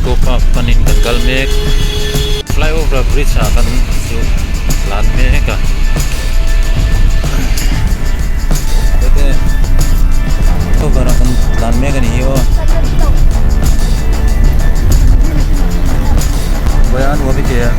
Eco Park panin kan kal mek flyover bridge ah kan chu tlan mek a flyover ah kan tlan mek a ni hi aw Vawiin a nuam i ti a.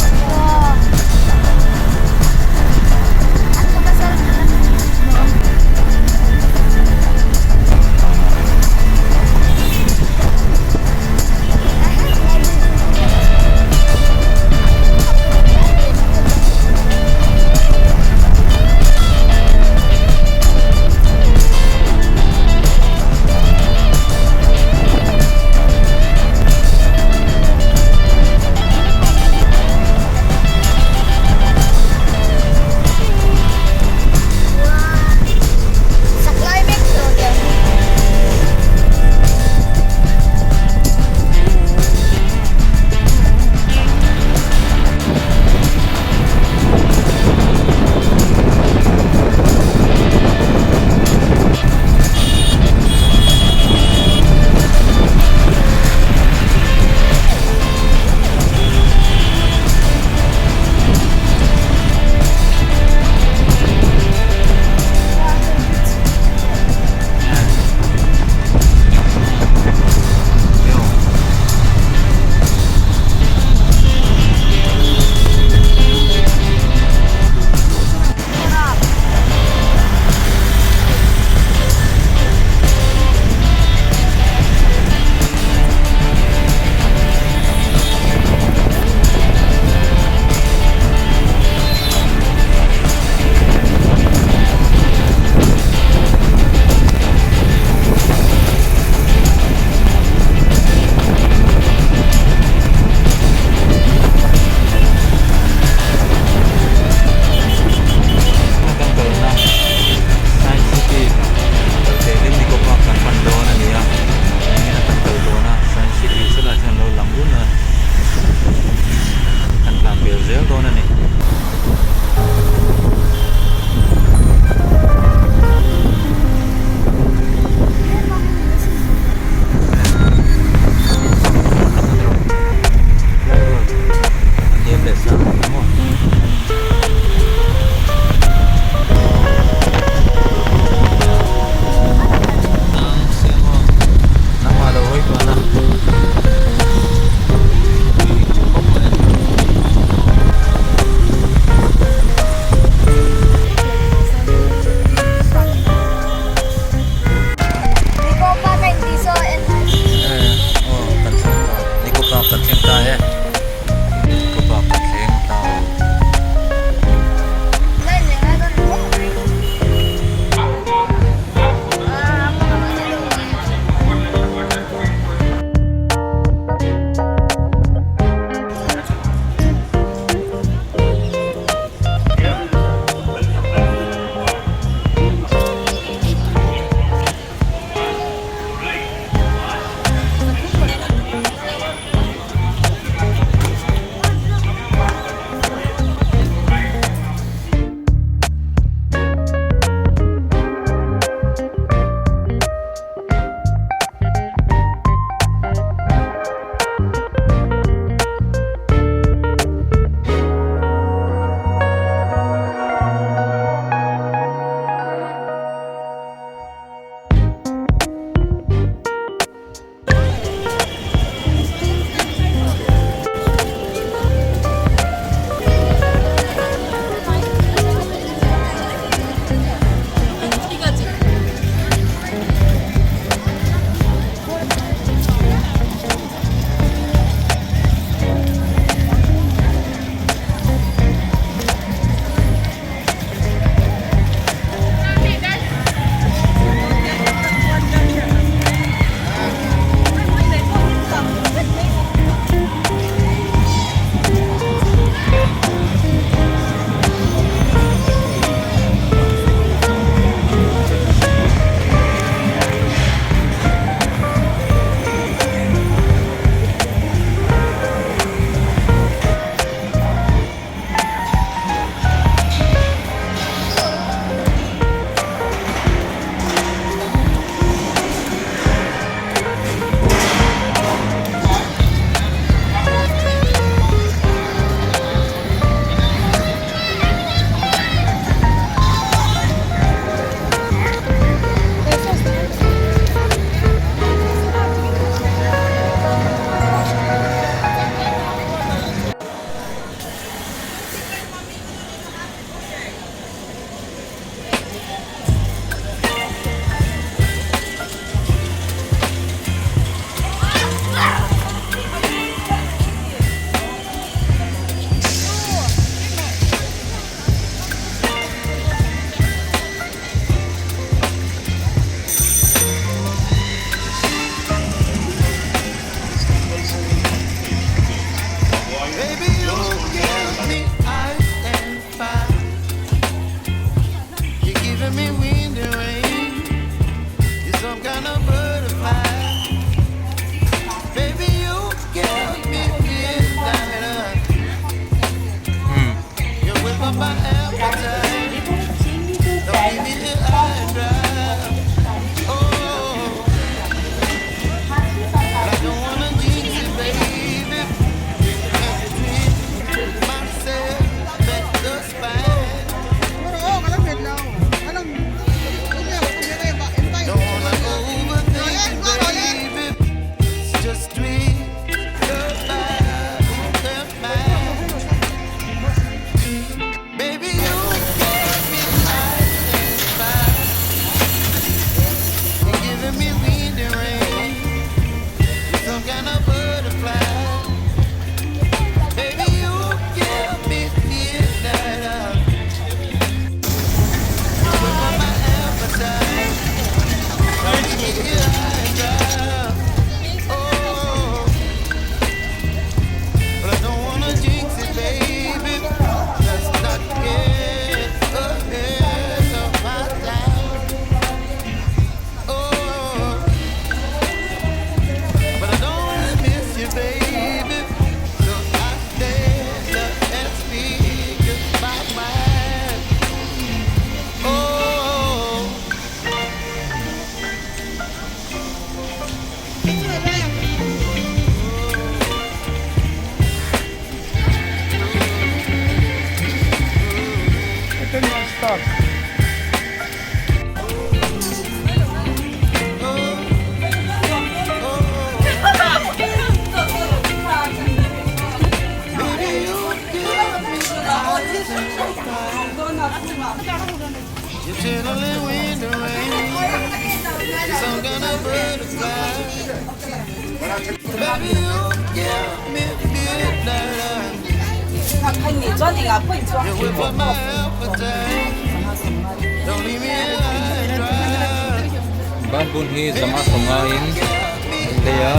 Banbun hi zanga sawmnga in an lei a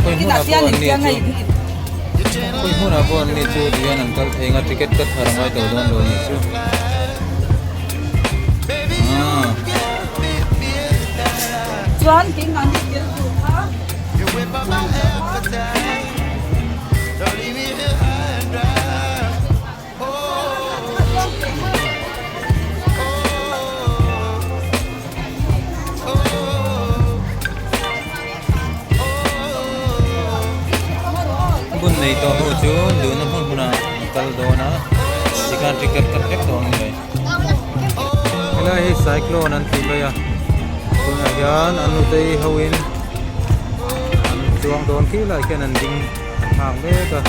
khawi hmunah pawh an ni chu khawi hmunah pawh an ni chu tihian an kal thei ang a ticket ka thar a ngai tawh dawn lo a nih chu aaa. Bun nei tawh ho chu duhna hmun hmunah an kal dawn a tikhan ticket cut vek tawh ang ni mai. Helai hi cyclone an tih mai a tunah hian an nutei hoin an chuang dawn khi lai khian an ding an nghak mek a.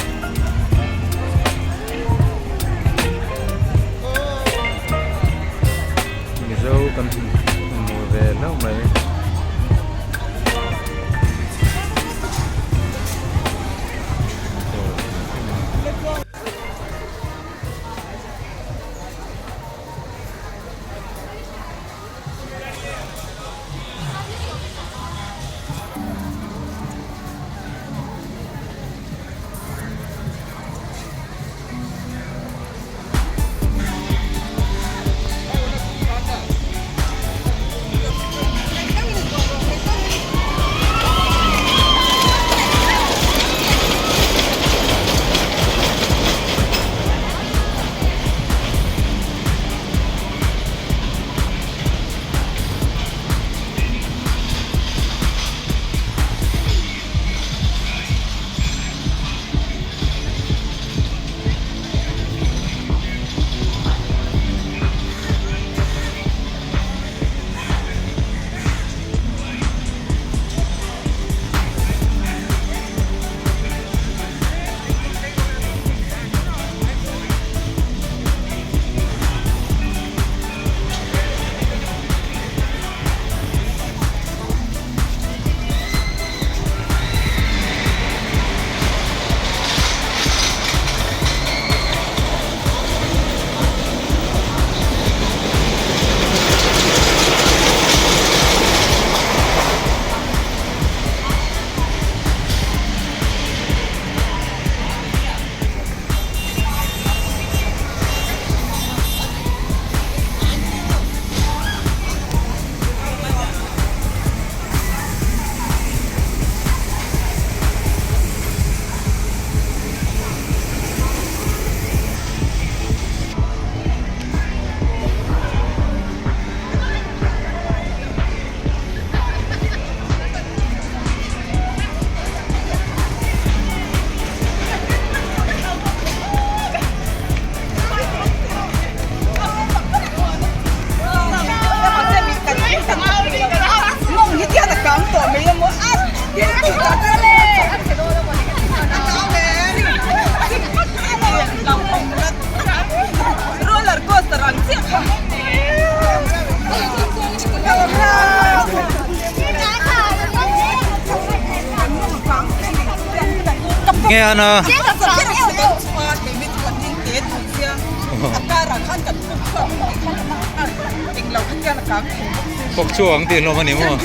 Mizo kan hmu ve hlauh mai. Nge ana? Pawk chhuak ang tih hlawm a ni maw?